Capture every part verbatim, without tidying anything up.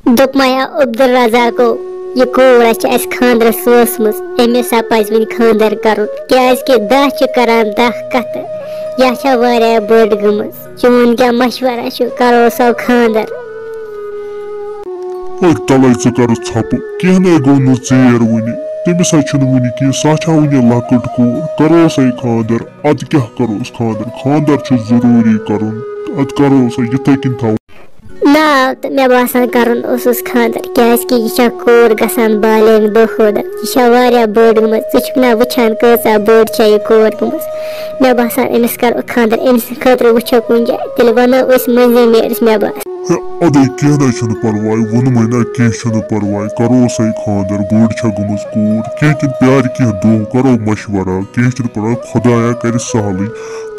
دوٚپمَے ہا عبدالرزاقو، یہِ کوٗر ہا چھِ اَسہِ خانٛدرَس وٲژمٕژ، أمِس ہا پَزِ وٕنہِ خانٛدر کَرُن، کیٛازِکہِ دَہ چھِ کَران دَہ کَتھٕ، یہِ ہا چھےٚ واریاہ بٔڑ گٔمٕژ۔ چون کیٛاہ مَشوَرہ چھُ، کَروسا خانٛدر؟ أکۍ تَلَے ژٕ کَرُس ژھۄپہٕ، کینٛہہ نَے گوٚو نہٕ ژیر وٕنہِ، تٔمِس ہا چھُنہٕ وٕنہِ کینٛہہ، سۄ چھا وٕنہِ لۄکٕٹ کوٗر، کَروسَے خانٛدر۔ اَدٕ کیٛاہ کَروس خانٛدر؟ خانٛدر چھُ ضروٗری کَرُن، اَدٕ کَروسَے یِتھَے کٔنۍ تھاوو۔ نا، تہٕ مےٚ باسان کَرُن اوسُس خانٛدر، کیٛازِکہِ یہِ چھےٚ کوٗر گژھان بالینغ دۄہ کھۄتہٕ دۄہ۔ یہِ چھےٚ واریاہ بٔڑ گٔمٕژ۔ ژٕ چھُکھ نا وٕچھان کۭژاہ بٔڑ چھےٚ یہِ کوٗر گٔمٕژ؟ مےٚ باسان أمِس کَرو خانٛدر، أمۍ سٕنٛدِ خٲطرٕ وٕچھو کُنہِ جایہِ، تیٚلہِ وَنو أسۍ مٔنٛزِم یٲرِس، مےٚ باسان۔ ہے، اَدَے کینٛہہ نَے چھُنہٕ پَرواے، ووٚنمَے نا کینٛہہ چھُنہٕ پَرواے، کَروسَے خانٛدر، بٔڑ چھےٚ گٔمٕژ کوٗر، کینٛہہ چھُنہٕ، پیارِ کینٛہہ دۄہ، کَرو مَشوَرہ، کینٛہہ چھُنہٕ پَرواے، خۄدایا کَرِ سہلٕے۔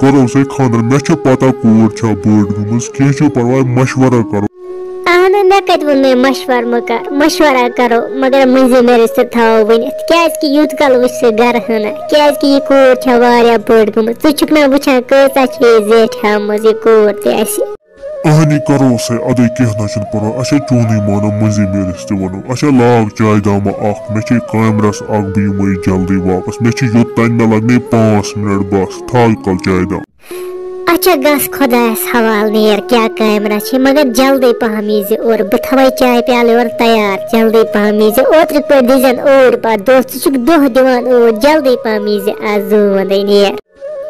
کَروسَے خانٛدر۔ مےٚ چھےٚ پَتہ کوٗر چھےٚ بٔڑ گٔمٕژ، کینٛہہ چھُنہٕ پَرواے، مَشوَرہ کَرو۔ اہنُو، مےٚ کَتہِ ووٚن مےٚ مَشوَرٕ مہٕ کَر، مَشوَرہ کَرو، مگر مٔنٛزِم یٲرِس تہِ تھاوو ؤنِتھ، کیٛازِکہِ یُتھ کال وٕچھ سُہ گَرٕ ہنا، کیٛازِکہِ یہِ کوٗر چھےٚ واریاہ بٔڑ گٔمٕژ۔ ژٕ چھُکھ نا وٕچھان کۭژاہ چھِ یہِ زیٹھیمٕژ یہِ کوٗر تہِ اَسہِ۔ اہنی کَروسَے، اَدَے کینٛہہ نہ چھُنہٕ پَرواے، اچھا چونُے مانو مٔنٛزِم یٲرِس تہِ وَنو، اچھا لاگ چایہِ دامہ اَکھ، مےٚ چھے کامہِ رَژھ اَکھ، بہٕ یِمَے جلدی واپَس، مےٚ چھِ یوٚت تام، مےٚ لَگنے پانٛژھ مِنَٹ بَس، تھاو کَل چایہِ دام۔ اچھا گژھ خۄدایَس حوالہٕ، نیر کیٛاہ کامہِ رَژھ چھے، مگر جلدی پَہَم یی زِ اورٕ، بہٕ تھاوَے چایہِ پیٛالہٕ یورٕ تیار، جلدی پَہَم یی زِ، اوترٕ پٲٹھۍ دیٖزٮ۪ن اوٗرۍ پَتہٕ دۄہ، ژٕ چھُکھ دۄہ دِوان اوٗرۍ، جلدی پَہَم یی زِ آز زوٗ وَندَے نیر۔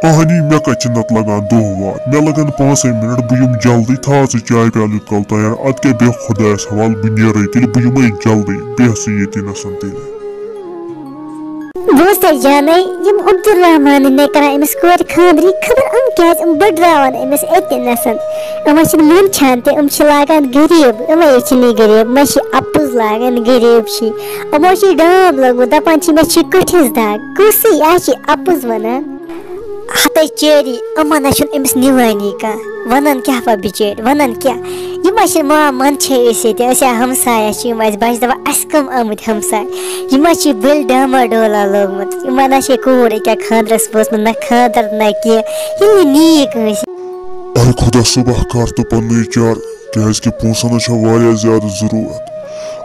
اہنی، مےٚ کَتہِ چھِ نَتہٕ لَگان دۄہ واد، مےٚ لَگَن پانٛژَے مِنَٹ، بہٕ یِمہٕ جلدی، تھاو ژٕ چایہِ پیٛالہٕ یوٚت کَل تیار، اَدٕ کیٛاہ بیٚہہ خۄدایَس حوالہٕ، بہٕ نیرَے تیٚلہِ، بہٕ یِمَے جلدی، بیٚہہ ژٕ ییٚتی نَسَن تیٚلہِ۔ بوز تہٕ جانے، یِم عبدالرحمانٕنۍ مےٚ کَران أمِس کورِ خانٛدرٕے، خبر یِم کیٛازِ یِم بٔڈراوَن أمِس أتہِ نَسَن، یِم ہا چھِنہٕ منٛدچھان تہِ، یِم چھِ لاگان غریٖب، یِمَے چھِ نہٕ غریٖب، مےٚ چھِ اَپُز لاگان غریٖب چھِ، یِمو چھِ ڈام لوگمُت، دَپان چھِ مےٚ چھِ کُٹھِس دَگ، کُسٕے، اَسہِ چھِ اَپُز وَنان۔ ہتے چیری، یِمن نہ چھُنہٕ أمِس نِوٲنی کانٛہہ۔ وَنان کیٛاہ پَتہٕ بِچٲرۍ، وَنان کیٛاہ؟ یِم ہا چھِ ما منٛدچھے أسۍ ییٚتہِ، أسۍ ہا ہمساے ہا چھِ یِم اَسہِ، بہٕ ہا چھِ دَپان اَسہِ کَم آمٕتۍ ہمساے؟ یِم ہا چھِ بٔلۍ ڈاما ڈولا لوگمُت۔ یِمن نہ چھے کوٗر أکیٛاہ خانٛدرَس وٲژمٕژ، نہ خانٛدر نہ کینٛہہ۔ ییٚلہِ نہٕ نِیی کٲنٛسہِ۔ اے خۄدا صٲبا، کر تہٕ پننُے چار، کیٛازِ کہِ پونٛسن ہٕنٛز چھےٚ واریاہ زیادٕ ضروٗرت۔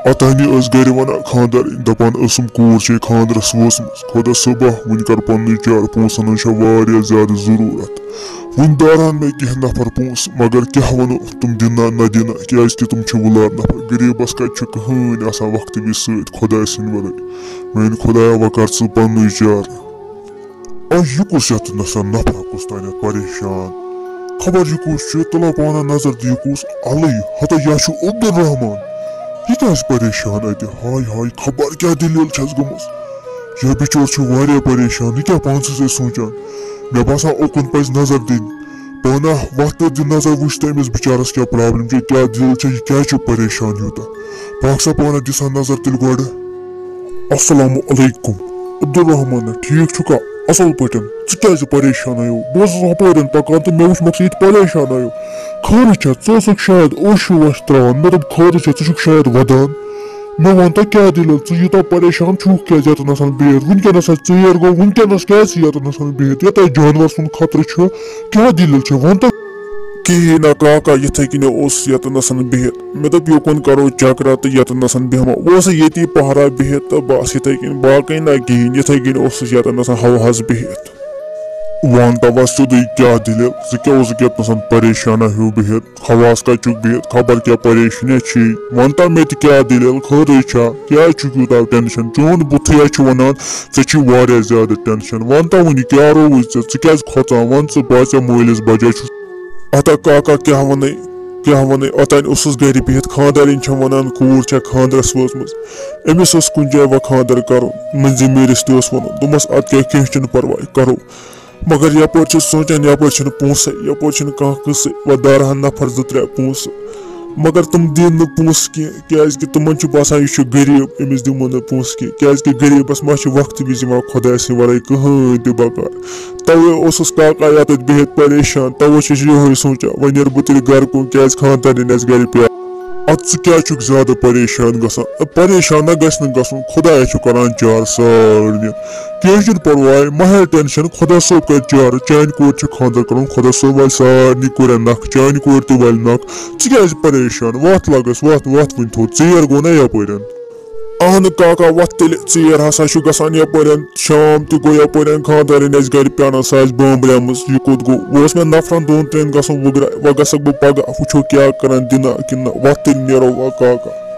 اوٚتانی ٲس گرِ ونان خانٛدارِنۍ، دپان ٲسٕم، کوٗر چھے خانٛدرس وٲژمٕژ۔ خۄدا صٲبا، وُنہِ کر پننُے چارٕ، پونٛسن ہٕنٛز چھےٚ واریاہ زیادٕ ضروٗرت۔ وُنہِ داران مےٚ کینٛہہ نفر پونٛسہٕ، مگر کیٛاہ ونو، تِم دِنا نہ دِنا، کیٛازِ کہِ تِم چھِ وُلار نفر۔ غریٖبس کتہِ چھُ کٕہٕنۍ آسان وقتہٕ وِزِ سۭتۍ خۄداے سٕنٛدِ ورٲے۔ میٛانہِ خۄدایا، وۄنۍ کر ژٕ پننُے چارٕ۔ آ، یہِ کُس یتھ نسا نفرا کُس تانٮ۪تھ پریشان؟ خبر یہِ کُس چھُ؟ تُلو پانہ نظر تہٕ یہِ کُس؟ الٕے ہتا، یا چھُ عبدالرحمان۔ یہِ کیٛازِ پریشان اتہِ؟ ہاے ہاے، خبر کیٛاہ دٔلیٖل چھس گٔمٕژ۔ یہِ بِچور چھُ واریاہ پریشان، یہِ کیٛاہ پانسٕے سۭتۍ سونٛچان؟ مےٚ باسان، اوکُن پزِ نظر دِنۍ۔ پانہ وتھ پٮ۪ٹھ دِ نظر، وٕچھ تہٕ أمِس بِچارس کیٛاہ پرابلم چھِ، کیٛاہ دٔلیٖل چھےٚ، یہِ کیٛازِ چھُ پریشان یوٗتاہ؟ پاک صاحب، پانہ دِ سا نظر تیٚلہِ گۄڈٕ۔ السلام علیکم۔ عبدالرحمان، ٹھیٖک چھُکھا؟ اَصٕل پٲٹھۍ۔ ژٕ کیٛازِ پریشان آیو؟ بہٕ اوسُس ہُپٲرۍ پَکان تہٕ مےٚ وُچھ مۄکھ ژٕ ییٚتہِ پریشان آیو۔ خٲرٕے چھا؟ ژٕ اوسُکھ شاید اوشہِ وَش ترٛاوان۔ مےٚ دوٚپ، خٲرٕے چھا؟ ژٕ چھُکھ شاید وَدان۔ مےٚ وَن تہٕ، کیٛاہ دٔلیٖل؟ ژٕ یوٗتاہ پریشان چھُکھ کیٛازِ یَتَن آسان بِہِتھ؟ وٕنکٮ۪نَس ہا ژیر گوٚو، وٕنکٮ۪نَس کیٛازِ چھِ یَتَن آسان بِہِتھ؟ یَتھ ہا جانوَر سُنٛد خطرٕ چھُ، کیٛاہ دٔلیٖل چھِ؟ وَن تہٕ۔ کِہیٖنۍ نہ کاکا، یِتھَے کٔنۍ اوسُس یَتَن آسان بِہِتھ۔ مےٚ دوٚپ، یوکُن کَرو چَکرا تہٕ یَتَن آسان بیٚہمو۔ بہٕ اوسُس ییٚتی پَہرا بِہِتھ تہٕ بَس یِتھَے کٔنۍ، باقٕے نہ کِہیٖنۍ، یِتھَے کٔنۍ اوسُس یَتَن آسان ہَوہَس بِہِتھ۔ وَن تَوا سیوٚدُے، کیٛاہ دٔلیٖل؟ ژٕ کیٛاہ اوسُکھ یَتَن آسان پریشانہ ہیوٗ بِہِتھ؟ ہَوہَس کَتہِ چھُکھ بِہِتھ؟ خبر کیٛاہ پریشٲنی چھِی؟ وَن تَو مےٚ تہِ، کیٛاہ دٔلیٖل؟ خٲرٕے چھا؟ کیٛازِ چھُکھ یوٗتاہ ٹٮ۪نشَن؟ چون بُتھٕے ہا چھُ وَنان، ژےٚ چھی واریاہ زیادٕ ٹٮ۪نشَن۔ وَن تَو وٕنہِ، کیٛاہ رووُے ژےٚ؟ ژٕ کیٛازِ کھۄژان؟ وَن ژٕ، بہٕ ہا ژےٚ مٲلِس بَجا چھُس۔ ہتا کاکا، کیٛاہ وَنَے، کیٛاہ وَنَے؟ اوٚتانۍ اوسُس گَرِ بِہِتھ، خانٛدارِنۍ چھےٚ وَنان، کوٗر چھےٚ خانٛدرَس وٲژمٕژ، أمِس اوس کُنہِ جایہِ وۄنۍ خانٛدر کَرُن، مٔنٛزِم یٲرِس تہِ اوس وَنُن۔ دوٚپمَس، اَدٕ کیٛاہ، کینٛہہ چھُنہٕ پَرواے، کَرو۔ مگر یَپٲرۍ چھُ سونٛچان، یَپٲرۍ چھُنہٕ پونٛسَے، یَپٲرۍ چھُنہٕ کانٛہہ قٕصَے، وۄنۍ دارہَن نفر زٕ ترٛےٚ پونٛسہٕ۔ مگر تِم دِن نہٕ پونٛسہٕ کینٛہہ، کیٛازِکہِ تِمَن چھُ باسان، یہِ چھُ غریٖب، أمِس دِمو نہٕ پونٛسہٕ کینٛہہ، کیٛازِکہِ غریٖبَس ما چھِ وقتہٕ وِزِ یِوان خۄداے سٕنٛدِ وَرٲے کٕہٕنۍ تہِ بکار۔ توے اوسُس کاکا یَتَتھ بِہِتھ پریشان، توے چھُس یِہوٚے سونٛچان، وۄنۍ نیرٕ بہٕ تیٚلہِ گَرٕ کُن، کیٛازِ خانٛدارِنۍ آسہِ گَرِ پیٛاران۔ ادٕ ژٕ کیازِ چھُکھ زیادٕ پریشان گژھان؟ پریشان نہ گژھِ نہٕ گژھُن، خدایا چھُ کران چارٕ سارنٕے۔ کینٛہہ چھُنہٕ پرواے، مہ ہےٚ ٹینشن، خدا صٲب کرِ چارٕ۔ چانہِ کورِ چھُ خانٛدر کرُن، خدا صٲب والہِ سارنٕے کورٮ۪ن نکھٕ، چانہِ کورِ تہِ والہِ نکھٕ۔ ژٕ کیازِ پریشان؟ وتھ لگس، وتھ، وتھ وُنہِ تھوٚد، ژیر گوٚو نا یپٲرٮ۪ن؟ اہنہٕ کاکا، وتھ تیٚلہِ، ژیر ہسا چھُ گژھان یپٲرٮ۪ن، شام تہِ گوٚو یپٲرٮ۪ن، خانٛدارِنۍ آسہِ گرِ پیاران، سۄ آسہِ بامبریمٕژ، یہِ کوٚت گوٚو؟ وۄنۍ اوس مےٚ نفرن دۄن ترٛٮ۪ن گژھُن وُگرا، وۄنۍ گژھکھ بہٕ پگاہ، وٕچھو کیٛاہ کرن، دِنہ کِنہٕ نہ۔ وتھ تیٚلہِ نیرو وۄنۍ کاکا۔